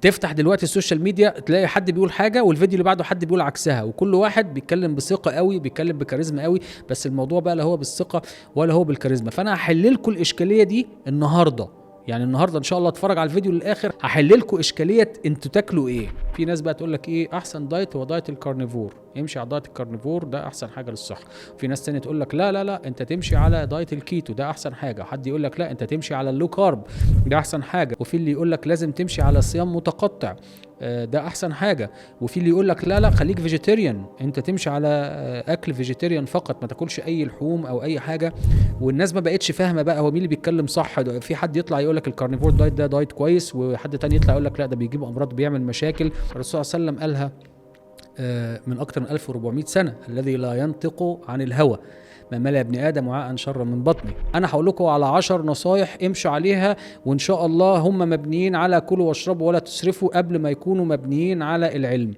تفتح دلوقتي ال social media تلاقي حد بيقول حاجة والفيديو اللي بعده حد بيقول عكسها، وكل واحد بيتكلم بثقة قوي، بيتكلم بكاريزما قوي، بس الموضوع بقى لا هو بالثقة ولا هو بالكاريزما. فانا هحل لكم الاشكالية دي النهارده، يعني النهارده ان شاء الله اتفرج على الفيديو للاخر هحل لكم اشكالية انتوا تاكلوا ايه. في ناس بقى تقول لك ايه احسن diet هو diet ال carnivore، امشي على diet ال carnivore ده احسن حاجة للصحة. في ناس تانية تقول لك لا لا لا انت تمشي على diet ال keto ده احسن حاجة. حد يقول لك لا انت تمشي على ال low carb ده احسن حاجة. وفي اللي يقول لك لازم تمشي على صيام متقطع ده احسن حاجة. وفي اللي يقول لك لا لا خليك vegetarian، انت تمشي على اكل vegetarian فقط، ما تاكلش اي لحوم او اي حاجة. والناس ما بقتش فاهمه بقى هو مين اللي بيتكلم صح. في حد يطلع يقول لك ال carnivore diet ده diet كويس، وحد تاني يطلع يقول لك لا ده بيجيب امراض بيعمل مشاكل. الرسول صلى الله عليه وسلم قالها من اكتر من 1400 سنة، الذي لا ينطق عن الهوى، ما ملا ابن ادم وعاء شرا من بطنه. انا هقول لكم على 10 نصايح امشوا عليها، وان شاء الله هم مبنيين على كلوا واشربوا ولا تسرفوا قبل ما يكونوا مبنيين على العلم.